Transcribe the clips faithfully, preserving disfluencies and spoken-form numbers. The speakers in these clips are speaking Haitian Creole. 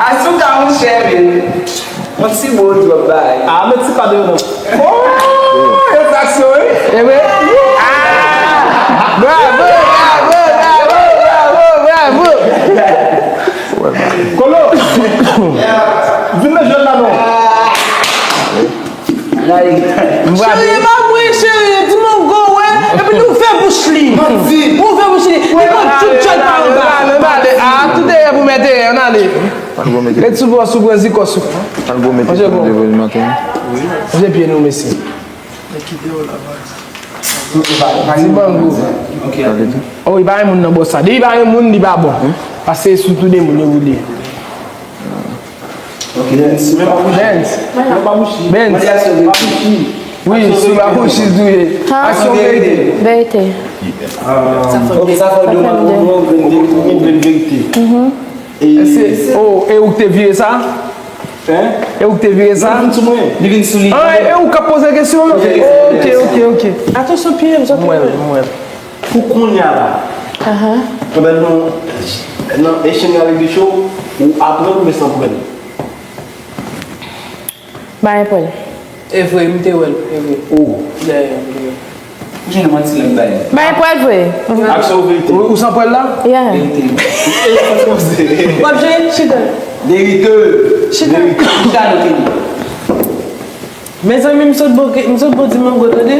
Asuka monchè, men. Yon ti bo twòp bay. Ah, men ti pa de yo non. Oh, yo fraksyon, wi. E vre? Ah! Bravo, bravo, bravo, bravo, bravo. Kolo. Vin nan jwèt la non. Cheri, e pa mwen, cheri, di m yon go, wè. Epi li ouvè bouch li. Li ouvè bouch li. Li pran tout djòl pa anba. Ah, tout dèyè pou mete, ann ale. Ret sou bò, sou bò, zikò sou. Manje bon. Manje pye nou, mesye. Ti mango. Oh, li pa gen moun nan bò sa. Depi pa gen moun, li pa bon. Paske sou tou de moun yo boule. Dance. Benz. Wi, sou la bouchi tou ye. Aksyon, verite. Verite. Ok, sa fè de mwa pou mwen, grenn verite. E se, oh, e ou k te vire sa? E ou k te vire sa? Li vin sou mwen. Li vin sou li. Ah, e ou k ap poze kesyon an? Ok, ok, ok. Atansyon, pye m, sot. Mwen, mwen. Pou kounye a la, pandan nou nan echanj avèk Bicho, ou aprann oubyen sa w aprann? Bay pwèl. E vre, m te wè l, e vre. Oh. Dèyè, m te wè l. Ou jwenn manti lè m bay. Bay pwèl vre. Aksyon ou verite? Ou, ou san pwèl la? Yeah. Verite. W ap jwe? Chita. Verite. Chita. Verite. Chita, nou te di. Mezanmi, m sot bo, m sot bo di mango, tande.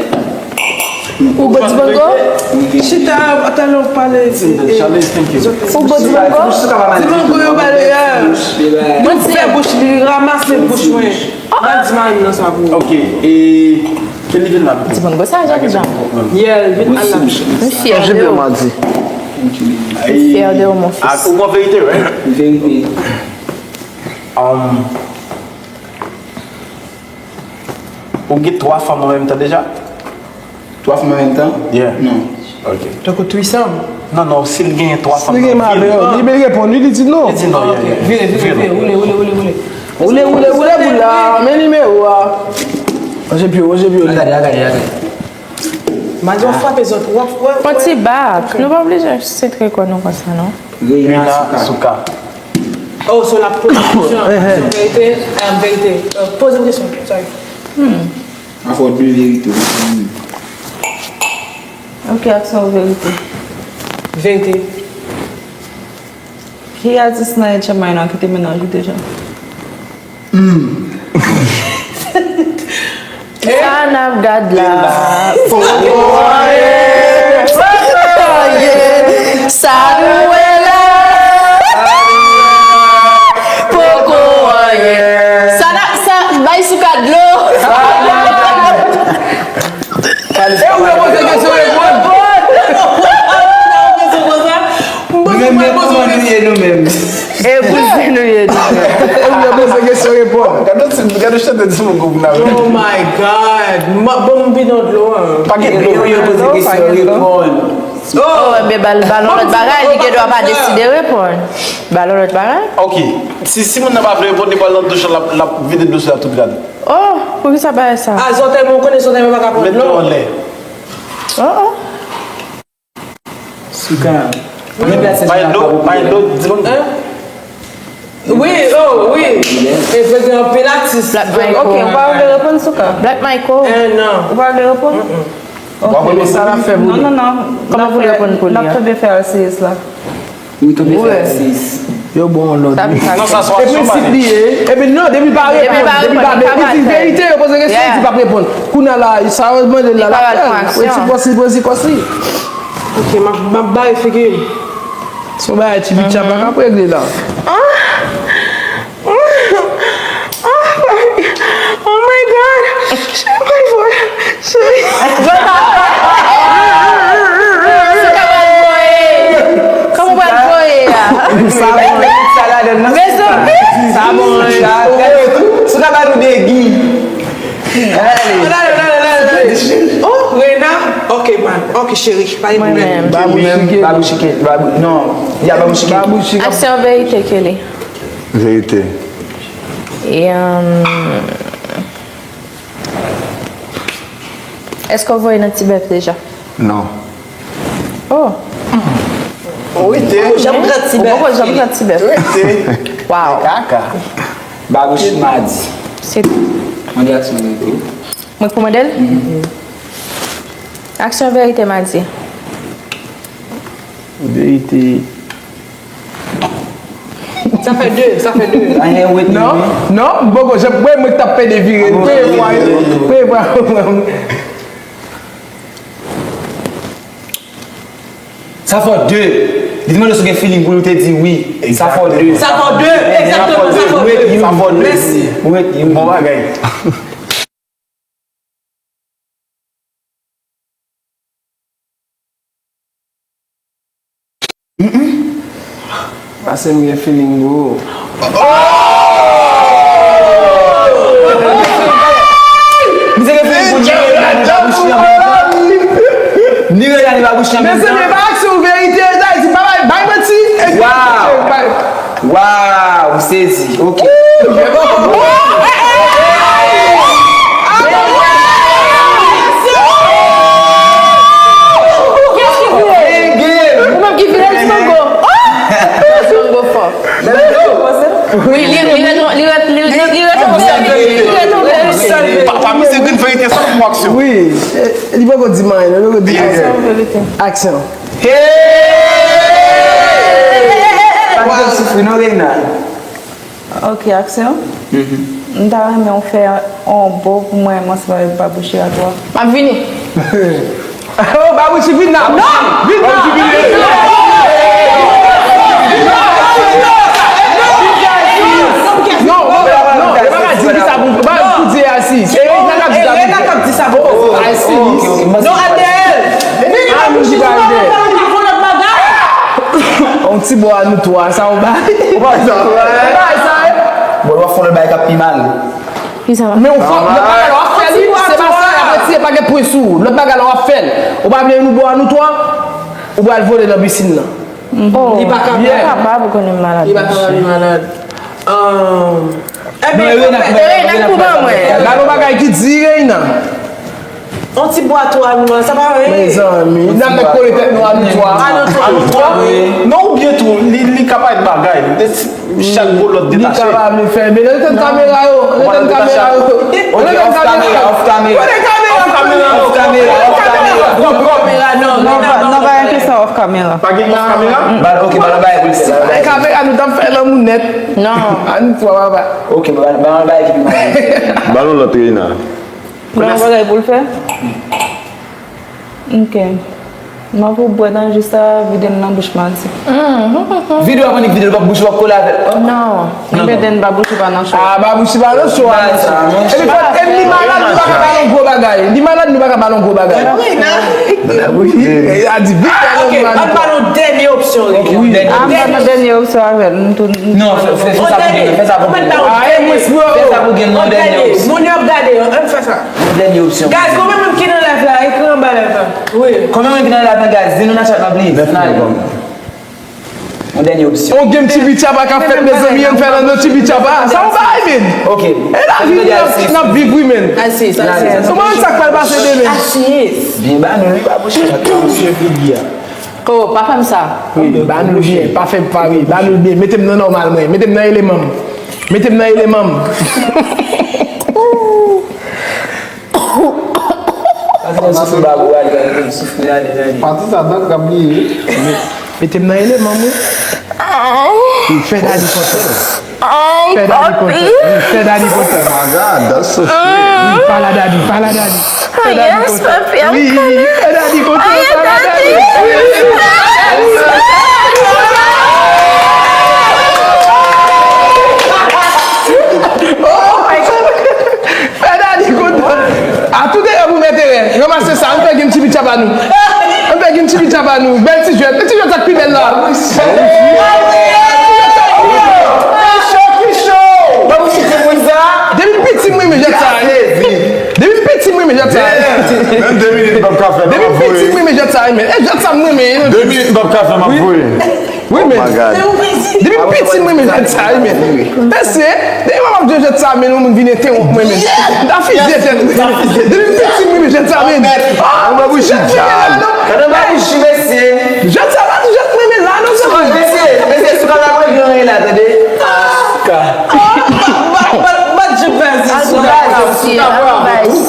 Ou bo di mango? Chita, talè w pale. Ou bo di mango? Di mango yo pale a. Li ouvè bouch li, li ranmase bouch mwen. Mwen di mari m nan sa pou ou. Ok, e, ke li vin la? Di mango sa, jan jan. Yeah, vin al la. M fyè de ou. M fyè de ou, mon fils. Ou pran verite, right? Verite. Um, Ou gen twa fanm an menm tan deja? Twa fanm an menm tan? Yeah. Non. Ok. Tankou threesome? Non, non, si l genyen twa fanm nan vi l. Li byen reponn, wi, li di non. Li di non, yeah, yeah. Vire, vire, vire, woule, woule, woule, woule. Woule, woule, woule boul la, men nimewo a. Manje pye w, manje pye w. Gade, gade, gade. Madi w ap frape zòt, w ap, w ap, w ap. Yon ti bak. Nou pa oblije sentre kò nou konsa, non. Reina Suka. Oh, so l ap poze kesyon. Verite, eh, verite. Eh, poze m kesyon, sorry. Afò de verite. Ok, aksyon ou verite? Verite. Ki atis nan Etchan Minor ki te mennaj ou deja? Hmm. Sa n ap gad la? Poko anyen. Poko anyen. Sa nou wè la? Poko anyen. Sa n ap, sa, bay Suka dlo. E ou yo poze kesyon reponn. Nou menm, men kòman nou ye nou menm? E bouzen nou ye nou menm. E ou yo poze kesyon reponn. Gade, gade chante di sou group la. Oh my God. Bon, m vide yon dlo, hein. Pa gen dlo. E ou yo poze kesyon reponn. Oh, enben, ba l, ba l yon lòt bagay, li gen dwa pa deside reponn. Ba l yon lòt bagay. Ok. Si, si moun nan pa vle reponn, li pral nan douch la, l ap, l ap vide dlo sou la tout gad. Oh, poukisa bagay sa? Ah, zòtèy mwen, ou konnen zòtèy mwen pa ka pran dlo. Met dlo anlè. Oh, oh. Suka. Bay dlo, bay dlo, di moun. Hein? Wi, oh, wi. E vre gen anpil atis. Black Michael. Ok, ou pa vle reponn Suka? Black Michael. Eh, non. Ou pa vle reponn? Mm-mm. Ok. W ap reponn sa l ap fè pou li. Non, non, non. Kòman pou l reponn pou li a? N ap tonbe fè R C S la. Wi, tonbe fè R C S. Yo bon lòd. Non, sa se aksyon, pa li. Epi non, depi l pa reponn, depi l pa, depi l di verite, yo poze kesyon, li di l p ap reponn. Kounye a la, sa yo mande l la, l ap fè l. Apre ti pòs li, poze kòs li. Ok, m ap, m ap bare figi m. Se yon bagay ti bitch ap ap regle la. Ah! Oh, oh my God! Cheri, mwen vole. Cheri. Sa ka pral voye. Kòman pral voye a? Sa bon, sa bon. Mezanmi. Sa bon, sa. Sou ka ba nou degi. Oh, Rena. Ok, man. Ok, cheri. Pa gen pwoblèm. Babou chike. Babou chike. Babou, non. Ya babou chike. Babou chike. Aksyon, verite, Kelly. Verite. E, um, èske w voye nan Tibèf deja? Non. Oh. Ou rete. Ou janm pran ti bèf. Ou poko janm pran ti bèf. Ou rete. Waw. Kaka. Babouch madi. Se tou. Mande aksyon verite. Mwen k pou mande l? Aksyon verite madi. Verite. Sa fè de, sa fè de. Anyen ou ret Non, non, m poko, jan mwen, mwen k t ap pede vire l. Premye fwa, premye fwa. Sa fè de. Li te mande si w gen feeling pou li, ou te di wi. Sa fè de. Sa fè de, egzakteman, sa fè de. Sa fè de. Mèsi. Ou ret, ou ret. Bon bagay. Pase m gen feeling bro. Misye gen feeling pou ni reyèl ni babouch nan menm tan. Ni reyèl ni babouch nan menm tan. Mesye, men pa aksyon, verite, sa di pa bay, bay manti. Waw. Waw, m sezi. Ok. Ou menm ki vire l sango. Sango fò. Wi, li li ret li ret li ret li ret li ret. Papa misye gen verite san pou aksyon. Wi, li poko di m anyen, li poko di m anyen. Aksyon. Pa t ap soufri non Reina. Ok, aksyon. M ta renmen w fè yon bo pou mwen, mwen ansanm avèk Babouch Iratwa. M ap vini. Oh, Babouch vin la. Non! Vin la. Non, non, non, non, yo pa ka di sa pou, pou di asis. E Reina k ap di sa pou. Asis. Non, Adèl. Vin la, Babouch vin la. On ti bo a nou twa, sa ou bay. Ou bay sa, ou bay sa, eh? Bon, w ap fè yon lòt bagay k ap pi mal. Ki sa? Men ou fòk, lòt bagay la w ap fè li, se pa sa, y ap retire pa gen pwen sou ou. Lòt bagay la w ap fè l. Ou pa vle nou bo a nou twa, ou pral vole nan pisin nan. Li pa kapab. Li kapab, ou konnen m malad. Li pa kapab, li malad. Ebyen, Reina, Reina, kou ban mwen. Gade yon bagay ki di, Reina. On ti bwa twa nou an, sa pa vre? Mezanmi, n ap met kole tèt nou a nou twa. A nou twa. A nou twa. Non, oubyen tou, li, li ka parèt bagay. Chak gwo lòt detache. Li ka pa vle fè, men nou tann kamera yo, nou tann kamera yo. Ok, off camera, off camera. Kote kamera? Off camera, off camera, off camera. Off camera, non, non, non, non. Non, pa gen kesyon off camera. Pa gen off camera? Ba, ok, ba, ba, ba, ba. Kamera nou t ap fè lanmou nèt. Non. A nou twa, papa. Ok, ba, ba, ba, ba, ekipe. Ba nou lòt Reina. Gen yon bagay pou l fè? Ok. M ap ou bwè nan ji sa, vide m nan bouch m a di. Vide w ap annik vide l, w ap bouch ou ap kole avè l. Non, m vide m babouch ou pa nan cho. Ah, babouch ou pa nan cho. Epi fòk, e li malad, nou pa ka ba l yon gwo bagay. Li malad, nou pa ka ba l yon gwo bagay. Wi, a di vit fè nan. Ok, an ba nou dènye opsyon. Ok, yon dènye opsyon. An ba nou dènye opsyon avè l. Nou tou. Non, fè, fè, fè sa pou gen, fè sa pou gen. Ah, e mwen, bro. Fè sa pou gen, non, dènye opsyon. Moun yo ap gade yo, ann fè sa. Yon dènye opsyon. Guys, konbyen moun ki nan live la? Ekri anba live la. Wi. Konbyen moun ki nan live la, guys? Di nou nan chat la, please. N ale. Yon dènye opsyon. On game Tibi Tchapa k ap fèt, mezanmi, ann fè l nan Tibi Tchapa. Sa yon bagay, men. Ok. E lavi n ap, n ap viv, wi, men. Asis, asis. Ou pa konn sa k pral pase demen. Asis. Byen ba nou, wi, pa bouche. Sa k ap pase figi a. Oh, pa fè m sa. Wi, ba nou l byen, pa fè m pa wi, ba nou l byen. Mete m nan nòmal mwen, mete m nan eleman m. Mete m nan eleman m. Pati nan soufri babou a, li pa mete m soufri la deja li. Pati sa dat k ap bliye wi. Mete m nan eleman m wi. Wi, fè dadi kontan. Fè dadi kontan. Wi, fè dadi kontan. Oh my God, that's so sweet. Wi, pale a dadi, pale a dadi. Fè dadi kontan. Wi, fè dadi kontan. Pale a dadi. Oh my God. Fè dadi kontan. A tout eran pou mete rè. Ranmase sa, ann fè gen Tibi Tchapa nou. Ann fè gen Tibi Tchapa nou. Bèl ti jwèt. Ti jwèt sa k pi bèl la. Depi m piti m renmen jwèt sa. Depi m piti m renmen jwèt sa. Menm de minit m p ap ka fè. Depi m piti m renmen jwèt sa, men. E jwèt sa m renmen. De minit m p ap ka fè, m ap voye. Wi, men. Depi m piti m renmen jwèt sa, wi, men. Mesye, depi m ap jwe jwèt sa, men, yon moun vin entewonp mwen, men. M ta fizye tèt. Depi m piti m renmen jwèt sa, men. Ah, mwen bouchi djab. Gade mwen bouchi, mesye. Jwèt sa pa ti jwèt mwen, men, la, non.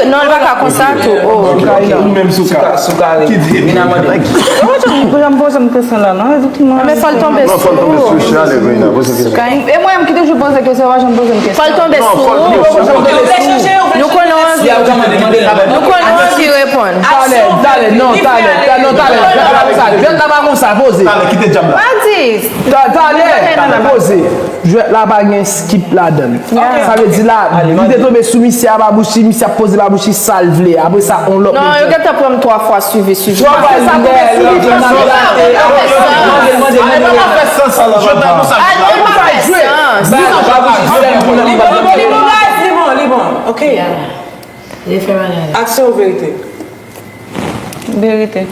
ke, non, l pa ka konsa tou. Oh. Ou menm Souka. Ki di? Mwen janm poze m kesyon la non, efektivman. Men fò l tonbe Non, fò l tonbe sou. sou chale, Reina. Poze kesyon. E mwen menm ki toujou poze kesyon, pa janm poze m kesyon. Fò l tonbe sou. Non, fò l tonbe sou. Nou Konnen w anvi. Nou konnen w anvi reponn. Talè, talè, non, talè, ta- non, talè, jwèt la pa konsa, jwèt la pa konsa, poze. Talè, kite djab la. Pa di. Ta- Talè, poze. Jwèt la pa gen skip ladan l. Sa vle di la, li te tonbe sou misye a babouchi, misye ap poze babouchi sa l vle. Apre sa, on lòt. Non, yo gentan pran m twa fwa, swivi, swivi. Twa fwa, li pa fè sans. Li pa fè sans. Li bon, li bon, guys, li bon, li bon. Ok. Aksyon ou verite? Verite.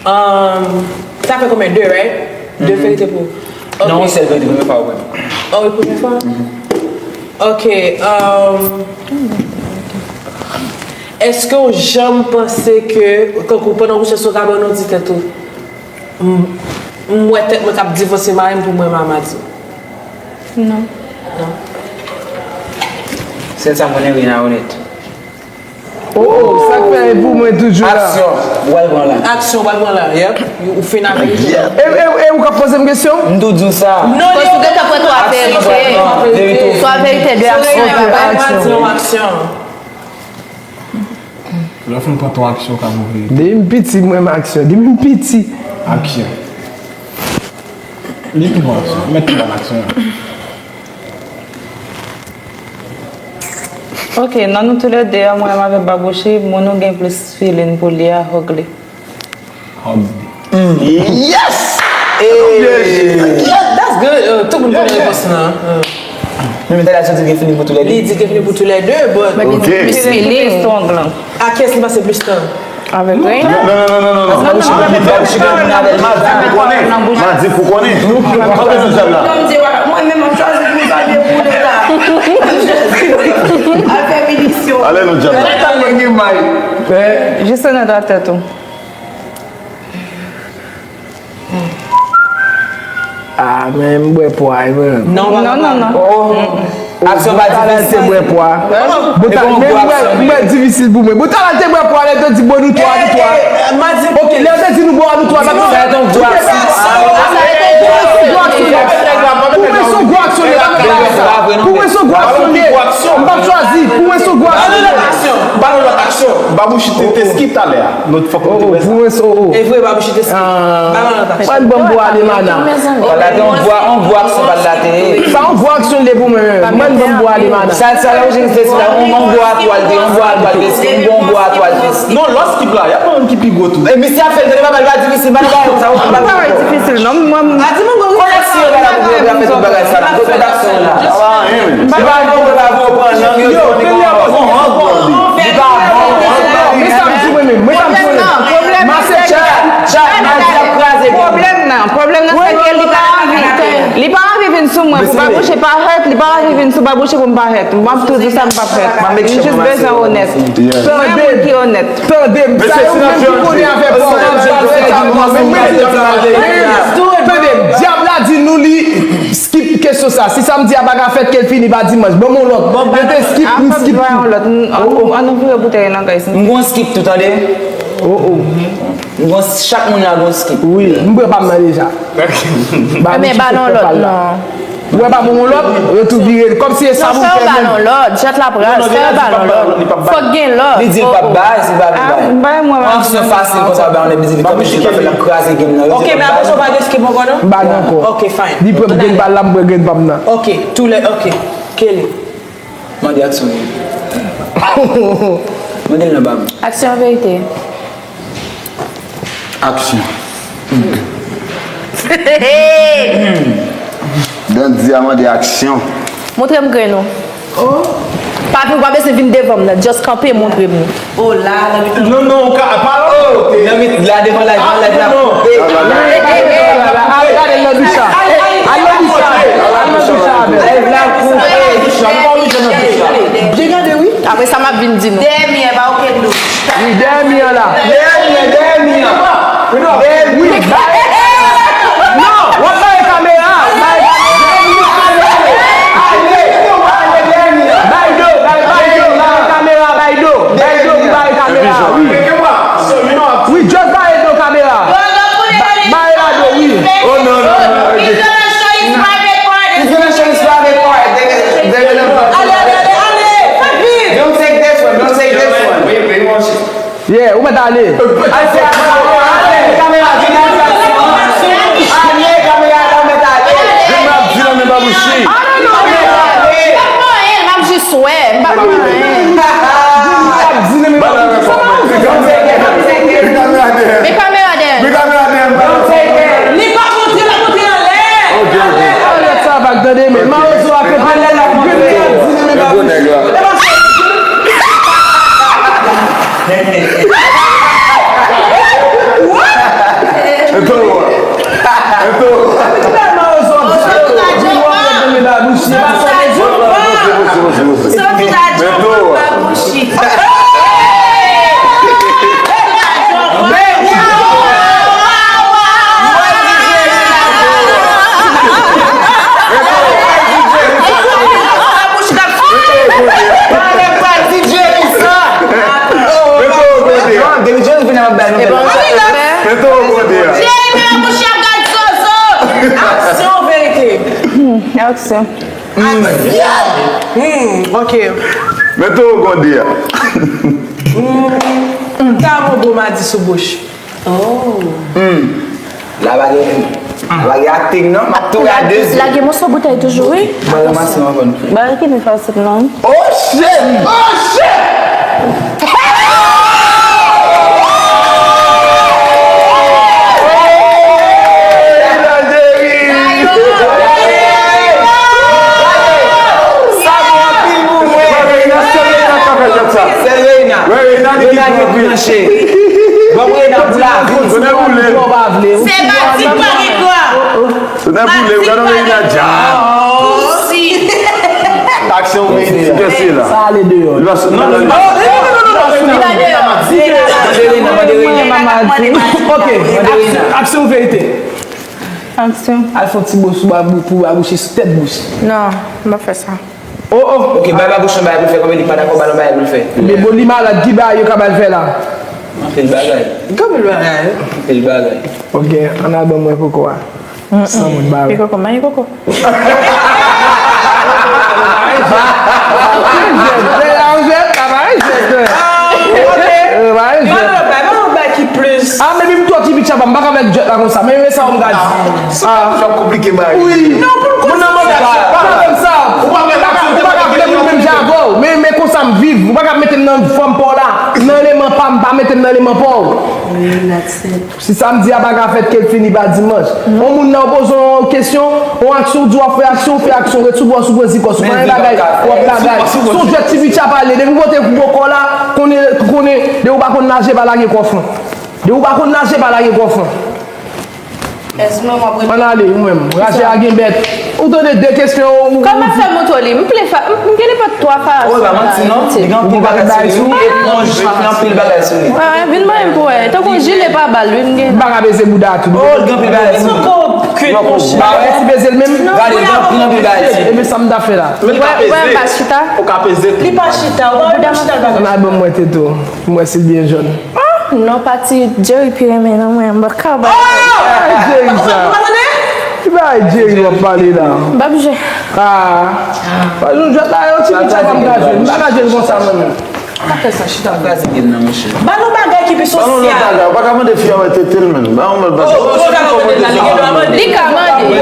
Um, sa fè konbyen? De, right? De verite pou. Ok. Non, yon sèl verite, premye fwa ou wè. Oh, wi, premye fwa? Ok. Um, èske w janm panse ke, kankou pandan w kouche sou kabann, ou di tèt ou, M, m wè tèt mwen k ap divòse mari m pou mwen Mamadi. Non. Non. Sèl sa m konnen, Rina onèt. Oh, oh, sa k fè e pou mwen toujou la. Aksyon, w al pran la. Aksyon, w al pran la, yep. Ou fin avè li. E, e, e ou k ap poze m kesyon? M tou di w sa. Non, non, ou gentan pran twa verite. Twa verite, de aksyon. Aksyon. Lè w fin pran twa aksyon, w ka pran verite. Depi m piti, mwen renmen aksyon. Depi m piti. Aksyon. Li tou bon aksyon. Mèt tou bon aksyon an. Ok, nan nou toulède a, mwen menm avèk Babouchi, moun ou gen plis feeling pou li a, hug li. Hug. Mm. Yes! Hey! Yeah, that's good. Uh, tout moun konnen repons lan. Uh. Men, men, talè a soti gen feeling pou toulède. Li di gen feeling pou toulède, but. Ok. Plis feeling. Strong lan. A kiyès li pase plis tan? Avèk Rina. Non, non, non, non, non. Babouchi gen feeling pou toulède. Madi pou konnen. Madi pou konnen. Mwen menm, m ap chwazi pou sa depoule la. Al fè minisyon. Ale non, djab la. Jis nan tèt ou. Ah, men m bwè pwa, e vre. Non, non, non, non. Oh. Aksyon pa difisil. Boutalal te bwè pwa. Boutalal, men m bwè, m bwè difisil pou mwen. Boutalal te bwè pwa, lè te di bon, nou twa, nou twa. Ok, lè te di nou bon, nou twa, sa te yon gwo aksyon. Pou mwen, se yon gwo aksyon. Pou mwen, se yon gwo aksyon. Pou mwen, se yon gwo aksyon. M p ap chwazi. Pou mwen, se yon gwo aksyon. Ba nou lòt aksyon. Babouchi te, te skip talè a. Lòt fòk nou te wè sa. Pou mwen, se, oh, oh. E vre, Babouchi te skip. Ba nou lòt aksyon. Mwen ban m bwa ale mana. Wala, gen yon bwa, yon bwa aksyon pa l la te ye. Sa yon gwo aksyon li ye pou mwen. Mwen ban m bwa ale mana. Sa, sa la ou jis fè sila, yon, yon bwa atwal te, yon bwa atwal te, yon bon bwa atwal te. Non, lòt skip la, y ap pran moun ki pi gwo tou. E misye ap fè l tande, papa, li pa difisil, pa nan bagay konsa, ou pa bagay difisil, non, mwen. A di mwen, mwen, koleksyon la, la, pou yo fè tout bagay sa la. Tout aksyon la. Li pa bon, li pa bon, pran nan yo, li pa bon. Li pa bon. Mwen sa m di mwen menm, mwen sa m di mwen menm. Mase chat, chat, Madi ap kraze game. Pwoblèm nan, pwoblèm nan, se ke li pa anvi, li pa anvi vin sou mwen pou Babouchi pa hurt, li pa anvi vin sou Babouchi pou m pa hurt. M ap tou di sa, m p ap hurt. M jis bezwen onèt. Mwen moun ki onèt. Tande m, sa yo menm ki konnen afè pa w. Tande m, dyab la di nou li skip kesyon sa. Si samdi a pa ka fèt, ke l fini pa dimanch. Ban m yon lòt. Yo te skip, m skip tou. An nou vire boutèy nan kay sa. M gon skip tou, tande. Oh, oh. M gon, chak moun la gon skip. Wi, m bwè pa m nan deja. Ebyen, ba nou lòt, non. Ou wè pa bon yon lòt, yo tou vire l. Kòmsi e sa pou fè menm. Non, fè yo ba nou lòt, chat la pral, fè yo ba nou lòt. Fòk gen lòt. Li di l p ap bay, si l pa vle bay. Yon aksyon fasil konsa, bay yon nèg, li di li kanpe, li pa fè l, l ap kraze game nan. Ok, men apre sa, ou pa gen skip ankò, non? M pa gen ankò. Ok, fine. Li pran grenn pa l la, m pran grenn pa m nan. Ok, tou lè, ok. Kele? Mande aksyon li. Mande l nan ba m. Aksyon, verite. Aksyon. Dandi a mande aksyon. Montre m grenn ou. Oh. Pa vin, w pa bezwen vin devan m nan. Just kanpe, montre m li. Oh, la, nan mitan. Non, non, ou ka, pa, oh, nan mit-, la devan live, nan live la. Non. Al gade l nan douch la. Al nan douch la. Al nan douch la avè l. Live la koupe. Byen gade, wi. Apre sa, m ap vin di nou. Dèyè mi an, pa okenn dout. Wi, dèyè mi an la. Dèyè mi an, dèyè mi an. Wi, non. Dèyè mi an. Non, w ap bay kamera. Bay kamera. Ale, ale, ale, dèyè mi an. Bay do, bay, bay do, bay kamera, bay do. Bay do, bay kamera, wi. Wi, just bay do kamera. Ba-, bay la do, wi. Oh, non, non, non, non. He's gonna show his private part. He's gonna show his private part. They, they, they, ale, ale, ale, ale. Fè vit. Ale. Al fè aksyon. Ale, kamera, vin al fè aksyon. Ale, kamera, la mèt ale. Vin m ap di nan men Babouchi. Kamera, ale. M ap jis wè, m pa fè anyen. Vin m ap di nan men Babouchi. Sa pa yon... Men kamera dèyè. Men kamera dèyè. Li pa monte, l ap monte anlè. Ok, ok. Anlè sa, pa tande, men mawozo a kanpe. Vin m ap di nan men Babouchi. Eto, eto. Eto. Aksyon, verite. Aksyon. Hmm, ok. Mete w konde a. Hmm, ta bon bon madi sou bouch. Oh. Hmm. La bagay, la bagay acting non, m ap tou gade. Lage moso boutèy toujou, wi. Mwen ranmase yon bon. Bagay ki pi fasil non. Oh shit! Oh shit! Bon, Reina, li ki pran pil. Se pa ti pa gen kwa. Tounen boule, ou gade yon Reina djab. Aksyon, ou mete ti pèse la. Sa ale deyò. Non, non, non. Ok, aksyon, aksyon, verite. Aksyon. Al fè yon ti bo sou babou, pou babouchi sou tèt bouch. Non, m pa fè sa. Oh, oh. Ok, bay babouchi yon bagay pou l fè, kòm li pa dakò, ba l yon bagay pou l fè. Men bon, li malad, ki bagay yo ka ba l fè la? Anpil bagay. Anpil bagay. Anpil bagay. Ok, ann al ban mwen koko a. San moun bare. Piko kòman e koko? Ah, men m twò tipi tchapa, m pa ka fè djòt la konsa. Men, men sa w m ka di. Ah. Sa konplike, mari. Wi. Non, pou l konn sa. Ou pa fè m sa. Ou pa fè m sa. Ou pa ka vle moun menm jan avè w. Men, men konsa m viv. Ou pa ka mete m nan fòm pa w la. Nan eleman pa m, pa mete m nan eleman pa w. Si samdi a pa ka fèt, ke l fini pa dimanch. On moun nan w poze yon kesyon, yon aksyon, ou di w ap fè aksyon, ou fè aksyon, ret sou bò, sou pran zikòs, ou pa gen bagay, w ap bagay. Si w jwèt ti pitcha pale, depi w pote kò w la, konnen, konnen, depi w pa konn naje, pa lage kò fon. Depi w pa konn naje, pa lage kò fon. Ann ale, ou menm, raje a gen bèt. Ou tande de kesyon, ou... Kòman fè m montre li? M ple fa-, m, m gen nenpòt twa fason. Oh, e pa manti non. Li gen anpil bagay sou li, wi. Eponj, li gen anpil bagay sou li. Wè, wè, vin ban m pou wè. Tankou jile pa bal, wi, m gen. M pa ka peze bouda a tou. Oh, li gen anpil bagay sou li. Li poko kwit, monchè. Ba wè si peze l menm. Gade, li gen anpil, anpil bagay sou li. E men sa m ta fè la. Wè, wè, m pa chita. Ou ka peze tou. Li pa chita, ou pa wè l pa chita l bagay. Ann al ban m wè tete w. M wè si l byen jòn. Oh, non, pati Jerry pi renmen nan mwen, m pa ka bay. Ay, Jerry sa. Ki bagay Jerry w ap pale la? M p ap jwe. Ah. Pa jwe jwèt la, yon ti pitcha pa m ka jwe. M pa ka jwe l konsa mwen menm. Pa fè sa, chita. Kraze pye m nan, monchè. Ba nou bagay ki pi sosyal. Ba nou lòt bagay. Ou pa ka mande fi a wè tete l, menn. Ba nou lòt bagay. Oh, ou ka mande l la, li gen dwa mande. Li ka mande. Li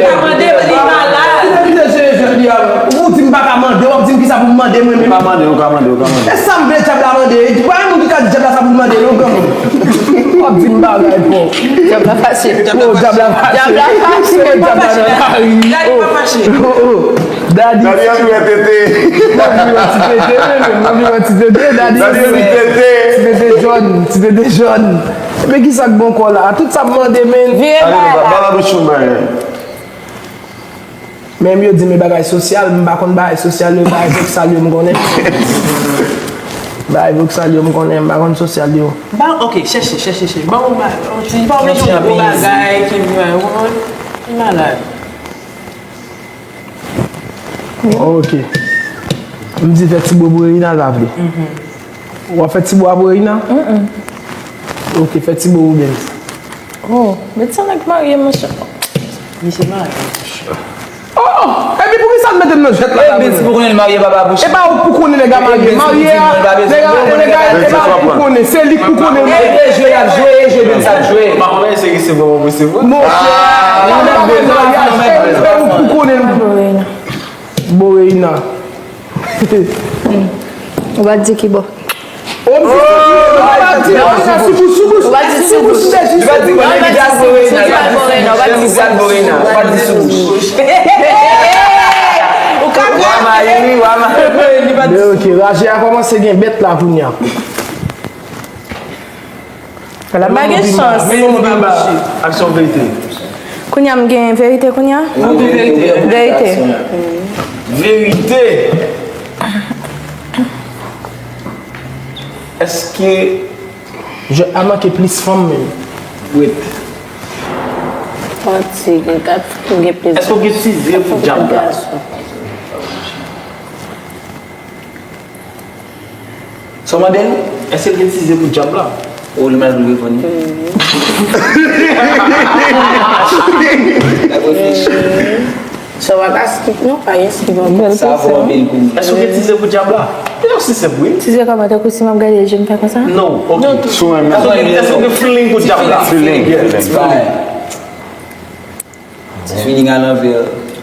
ka mande, li malad. Ou di m pa ka mande, w ap di m kisa pou m mande mwen menm. Ou ka mande, ou ka mande, ou ka mande. E sa m vle djab la mande. Pa gen moun ki ka di djab la sa pou l mande, non, granmoun. W ap di m bagay, po. Djab la fache. Po, djab la fache. Djab la fache. Djab la nan lari. Dadi pa fache. Oh, oh. Dadi. Dadi anvi wè tete. M anvi wè ti tete, wi, menm. M anvi wè ti tete, dadi. Dadi anvi tete. Ti tete jòn, ti tete jòn. Men kisa k bon kò la? Tout sa m mande, men. Vire bay la. Ba babouch yon bagay. Men yo di m e bagay sosyal, m pa konn bagay sosyal yo, bagay voksal yo m konnen. Bagay voksal yo m konnen, m pa konn sosyal yo. Ba, ok, chèche, chèche, chèche. Ban m ba, yon ti, pa oblije yon gwo bagay ki, ou konprann? Li malad. Ok. M di fè ti bo pou Reina, l pa vle. W ap fè ti bo a pou Reina? Ok, fè ti bo pou Benz. Oh, men sa nèg marye, monchè. Misye marye. Oh, e Epi poukisa l mete m nan jwèt la? Ebens pou konnen l marye, papa bouch. E pa ou pou konnen nèg la marye. Marye a, nèg la, nèg la, e pa ou pou konnen. Se li k pou konnen l marye. Ebyen jwe l ap jwe, e jwe Ebens ap jwe. M pa konnen si se vre ou se vre. Monchè, ah, ou nan bezwen maryaj, e ou pou konnen l. Boreina. Ou pa di ki bò. Ou pa di sou bouch, sou bouch. Ou pa di sou bouch. Ou pa di sou bouch. Ou pa di sou bouch. Ou pa di sou bouch. Ou ka fè. Wa mayi, wa mayi. Men ok, raje a kòmanse gen bèt la kounye a. Ala m pa gen chans. Aksyon verite. Kounye a m gen verite kounye a? Verite. Verite. Èske jwèt la manke plis fanm menm? Wait. Manti, gen kat fi, gen plis. Èske w gen ti zye pou dyab la? Sa w mande l? Èske l gen ti zye pou dyab la? O, li mal pou l reponn wi. L ap reflechi. Sa w pa ka skip non, pa gen skip ankò. Sa a fò anpil pou mwen. Èske w gen ti zye pou dyab la? Kesyon si senp wi. Ti zye kòman, tankou si m ap gade je m fè konsa? Non, ok. Sou menm. Èske w gen, èske w gen feeling pou dyab la? Feeling, feeling. Ti feeling a lanvè.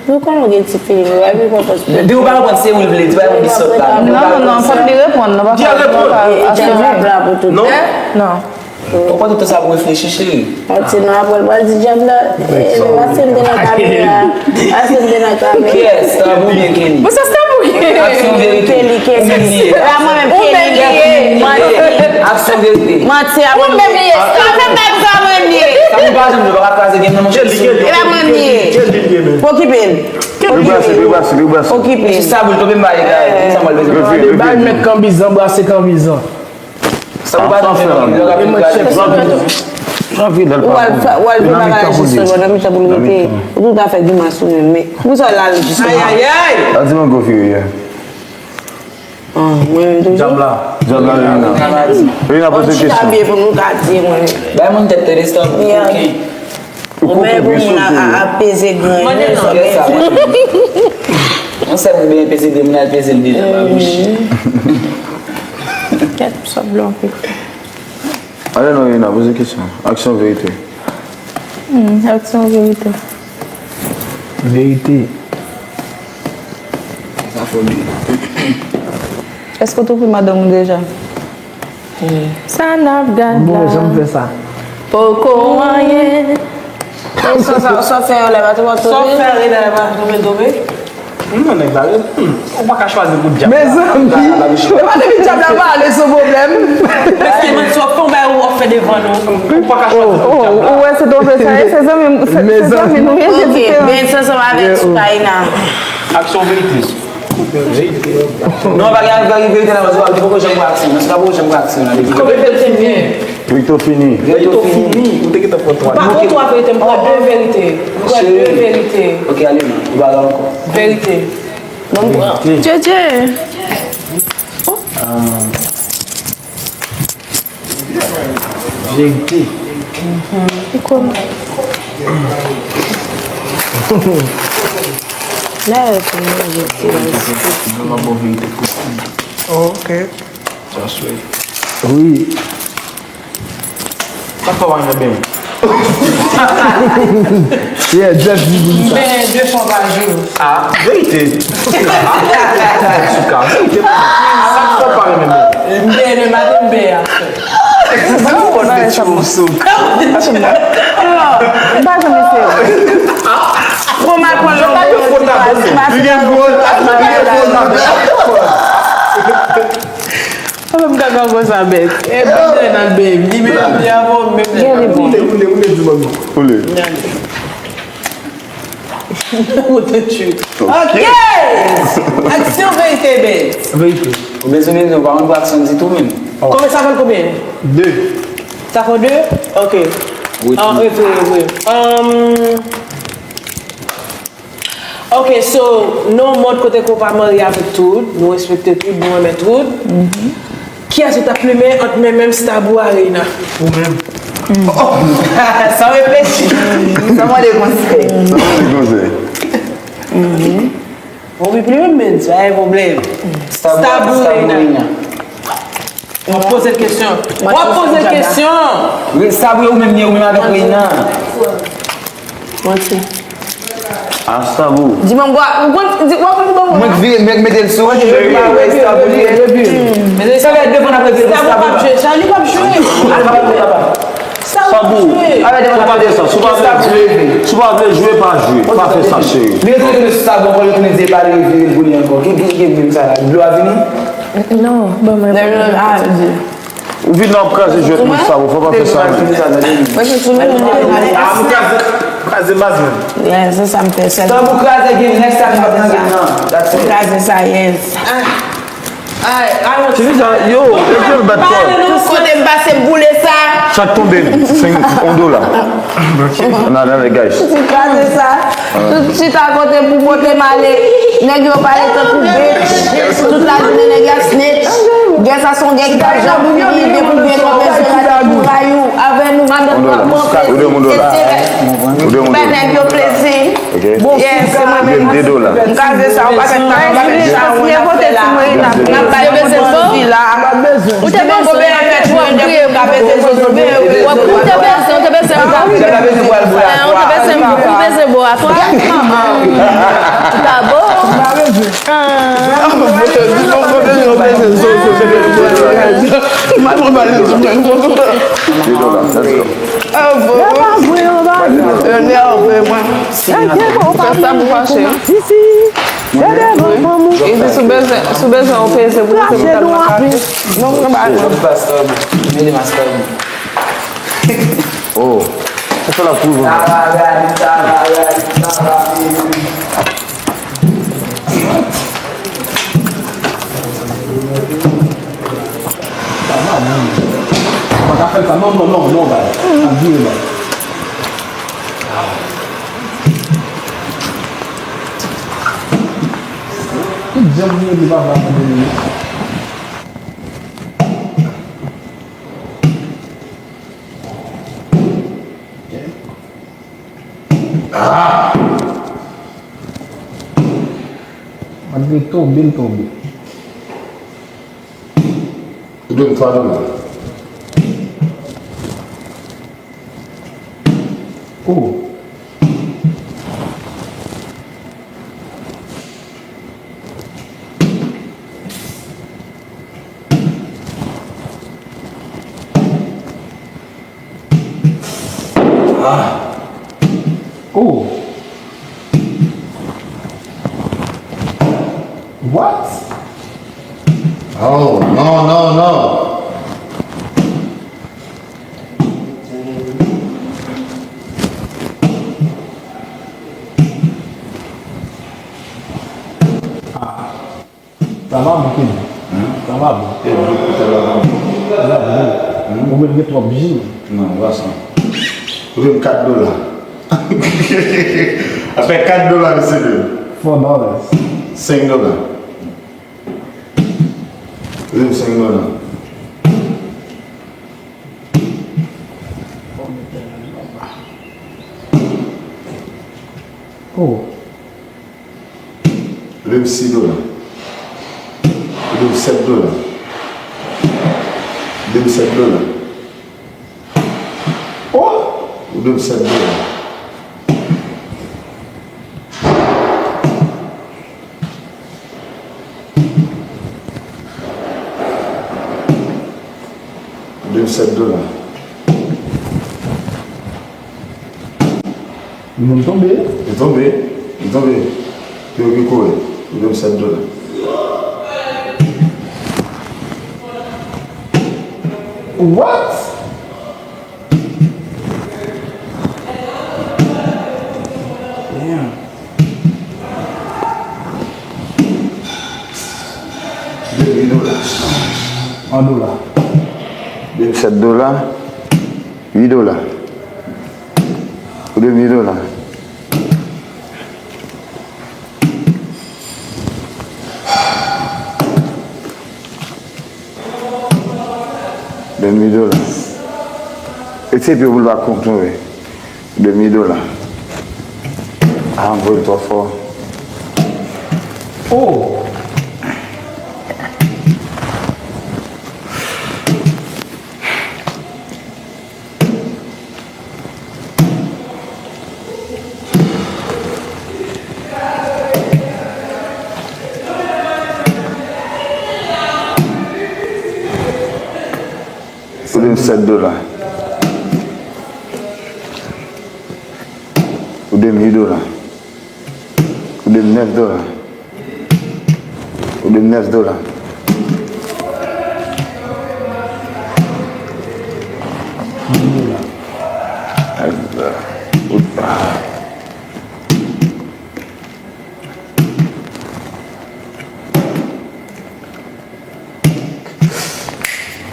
Nou konnen w gen ti feeling, ou pa vin pran pòz. Di ou pa konprann se ou l vle, di pa yon li sòt la. Non, non, non, fòk li reponn, nou pa ka, nou pa ka asime. Non? Non. Ou pran tout tan sa pou reflechi, cheri. Monchè, non, apre l pral di dyab la, eh, paske m te nan kamera. Paske m te nan kamera. Kiyès? Stab oubyen Kelly? Mwen se Stab ou Kelly? Aksyon verite. Kelly, Kelly. Ou menm li ye. Se pa mwen menm, Kelly li ye. Manti. Aksyon verite. Manti, a mwen menm li ye. Sa fè m pa di sa mwen menm li ye. Sa pou pa janm, nou pa ka kraze game nan, monchè. Kelly, Kelly. E pa mwen menm li ye. Kelly li ye menm. Okipe l. Li brase, li brase, li brase. Okipe l. Sa boul tonbe m ba li la. Sa mwen bezwen. Gade, bay mèt kanbizan, brase kanbizan. Sa ou pa janm fè anyen. Ou al fè, ou al fè bagay jis sèlman nan mitan pou l rete. Ou tout a fè grimas ou menm, men pou sa w al jis konsa. Ayayay! Sa di mwen gwo vire yè. Ah, mwen menm toujou. Dyab la. Dyab la, Reina. Reina poze kesyon. Chita byen pou nou ka di mwen. Bay moun tèt tèlestan pou koken. Ou koke byen sou kou. Ou menm pou moun ap peze grenn. Mande non. Yes, sa, mande. Yon sèl moun byen peze, de moun al peze l deja, pa bouch. Kèt, sa blan kou. Ale non, Reina, poze kesyon. Aksyon, verite. Hmm, aksyon, verite. Verite. Sa fò byen. Èske w twonpe madanm ou deja? Sa n ap gad la. Bon, jan m fè sa. Poko anyen. Sa, sa, sa w fè yo lè pa twonpe? Sa w fè Reina lè pa twonpe, twonpe? Non, nèg la, hmm, ou pa ka chwazi pou dyab la. Mezanmi, e pa depi dyab la pale se yon pwoblèm. Paske manti w ap fè, yon bagay w ap fè devan nou. Ou pa ka chwazi pou dyab la. Ou wè se twonpe sa ye, se zanmi, se zanmi nou ye, se diferan. Ok, Benz ansanm avèk Soukaina. Aksyon, verite. Non, pa gen, pa gen verite nan, paske w ap di poko janm wè aksyon nan. Se pa poko janm wè aksyon nan depi. Konbyen verite m gen? Victor fini. Victor fini. Ou te gentan pran twa. M pa pran twa verite, m pran de verite. M pran de verite. Ok, ale non. Ou pa la ankò. Verite. Bon, m pran. Djedje. Ah. Verite. E kòman? La, e pou mwen, verite. Mwen, mwen bon verite pou ou. Oh, ok. Just wait. Wi. Sa fè w pa renmen benyen? Yeah, just di pou sa. M benyen de fwa pa jou. Ah, verite. Ah, Souka, verite. Sa fè w pa renmen benyen? M benyen le maten, m benyen aswè. Sa w konn de ti moso? M pa janm eseye. Pran mal pran lòt. Li gen gwo, li gen gwo nan. Mwen menm kaka konsa bèt. E bèt nan bèt. Li menm li avè w menm. Gen li bon. Koule, koule, koule, di manmi. Koule. Koute chou. Ok. Aksyon, verite, bèt. Verite. Ou bezwen menm, ou pa konn pou aksyon ditou menm. Konbyen sa fè l konbyen? De. Sa fè de? Ok. An, refere, refere. Um, Ok, so, nan yon mond kote ke w pa marye avèk tout, nou respekte tout, nou renmen tout. Kiyès ou t ap plimen ant men menm Stabou a Reina? Ou menm. San reflechi. San mande konsèy. San mande konsèy. Bon, wi, pli menm, men, sa e pwoblèm. Stabou, Stabou, Reina. Reina. W ap poze l kesyon. W ap poze l kesyon. Wi, Stabou, ou menm, ou menm avèk Reina. Manti. Ah, Stabou. Di mwen, w ap konn, di, w ap konn, bon, mwen vire, mwen mete l sou, mwen pa wè Stabou li. Sa fè de fwa n ap repete Stabou. Stabou p ap jwe, Charly p ap jwe. Stabou, si w pa vle, si w pa vle jwe, pa jwe. Pa fè sa, cheri. Li retounen sa, bon, pou li retounen di pa li revire pou li ankò. Ki, ki, ki menm sa la? Dlo a vini? Non, ban mwen. Ou vin nan ap kraze jwèt mwen sa, ou fò pa fè sa. Mwen se sou men mwen te pale. Ah, m kraze, m kraze baz mwen. Yeah, se sa m fè sèl. Tan pou kraze game, next time m ap nan game nan. That's it. Kraze sa, yes. Ay, ay, Chili sa, yo, yo jwe l bat kò. Tout kote m pase m boule sa. Chat tonbe, senk, yon dola. Nan, nan, guys. Ti kraze sa. Tout chita kote pou pote m ale. Nèg yo pale tankou bitch. Tout lajounen nèg y ap snitch. Gè sa se yon gè ki pa janm fini. Depi w byen kanpe sou la, depi w rayou avè nou, madanm w ap manke. Ou de moun dola. Ou de moun dola. Fè nèg yo plezi. Ok. Yes, se mwen menm. De dola. M ka di sa, ou pa fè sa, ou pa fè sa, ou pa fè sa. N ap bay moun sou fil la. Ou te bezwen, ou te bezwen, ou te bezwen, ou te bezwen, ou te bezwen bò a twa. Ou ta bon. De dola, let's go. Ah, bon. Yo pa vre, yo pa vre. Yo nève mwen. Fè sa pou fache. Isi. Gade lòt fanm ou. E di si w bezwen, si w bezwen yon peze pou peze boutèl nan kafe. Non, non, ba nou. Mete master. Oh. Sa fè l ap pwouve. Pa ka fè l sa. Non, non, non, non, bay. Ap vire bay. Tout jan vire li pa va tande li. Ah! Malgre tonbe, l tonbe. Ou dwe m twa dola. Oh. Ah. Oh. What? Oh, non, non, non. Ah. Sa pa bon, Kenny. Hmm? Sa pa bon. E dlo pou tèt la pa bon. Sa pa bon. Hmm? Ou menm gen twòp ji. Non, ou pa san. Ou menm kat dola. Apre kat dola, mesye. Four dollars. Senk dola. Ou menm senk dola. Oh. Ou dwe m sis dola. Ou dwe m sèt dola. Ou dwe m sèt dola. Oh! Ou dwe m sèt dola. Ou dwe m sèt dola. Li menm tonbe. Li tonbe. Li tonbe. Pye w ki kouri. Li menm sèt dola. What? Damn. Dwe m uit dola. An dola. Dwe m sèt dola. Uit dola. Ou dwe m uit dola. Dwe m uit dola. E se pye w pou l pa kontonbe. Dwe m uit dola. A, m voye l twò fò. Oh! Ou dwe m sèt dola. Ou dwe m uit dola. Ou dwe m nèf dola. Ou dwe m nèf dola.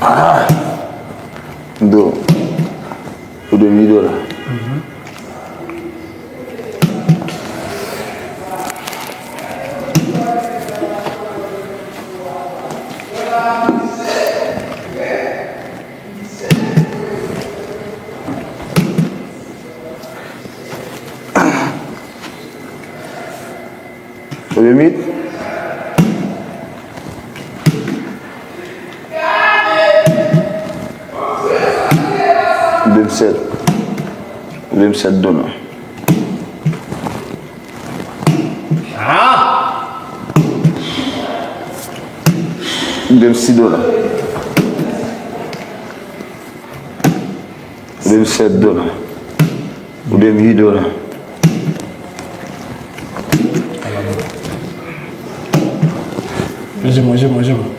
Ah! M do. Ou dwe m uit dola. Ou dwe m uit? Ou dwe m sèt. Ou dwe m sèt dola. Ou dwe m sis dola. Ou dwe m sèt dola. Ou dwe m uit dola. Jwe mwen, jwe mwen, jwe mwen.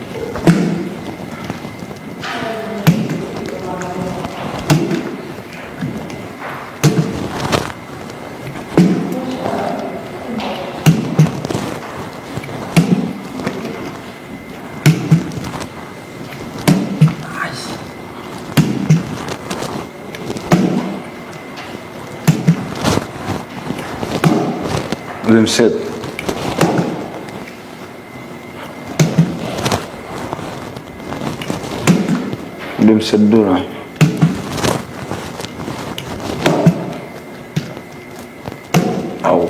Dwe m sèt. Dwe m sèt dola. Aw.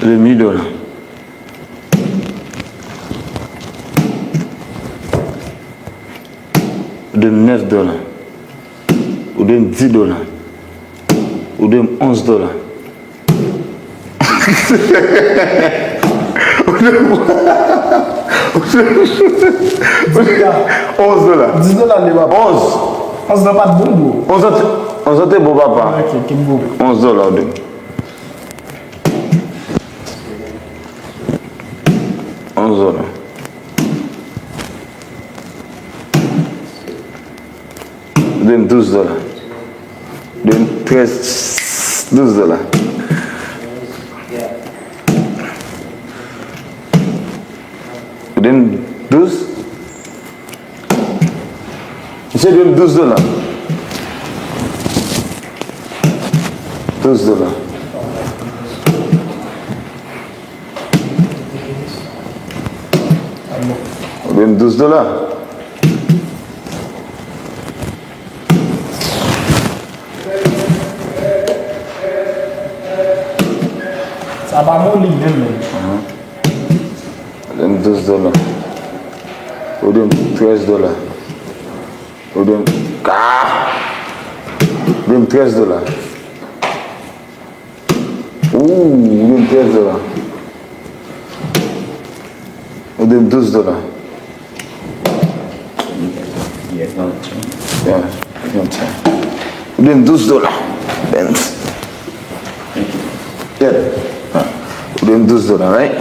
Dwe m uit dola. Ou dwe m nèf dola. Ou dwe m dis dola. Ou dwe m onz dola. Ou dwe m onz dola. Dis dola li, papa. Onz. Onz lan pa t bon, bro. Onz lan te, onz lan te bon, papa. Ok, keep going. Onz dola ou dwe m. Onz dola. Ou dwe m douz dola. Ou dwe m trèz, douz dola. Ou dwe m douz. Misye dwe m douz dola. Douz dola. Ou dwe m douz dola. Sa pa moli menm, men. Ou dwe m douz dola. Ou dwe m trèz dola. Ou dwe m, ah! Ou dwe m trèz dola. Ooh, ou dwe m trèz dola. Ou dwe m douz dola. Yeah, yeah, yeah. Ou dwe m douz dola. Benz. Yeah. Ou dwe m douz dola, right?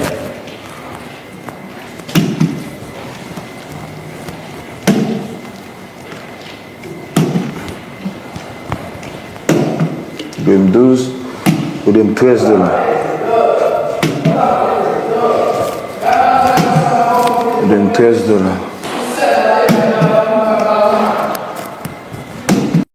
Ou dwe m douz, ou dwe m trèz dola. Ou dwe m trèz dola.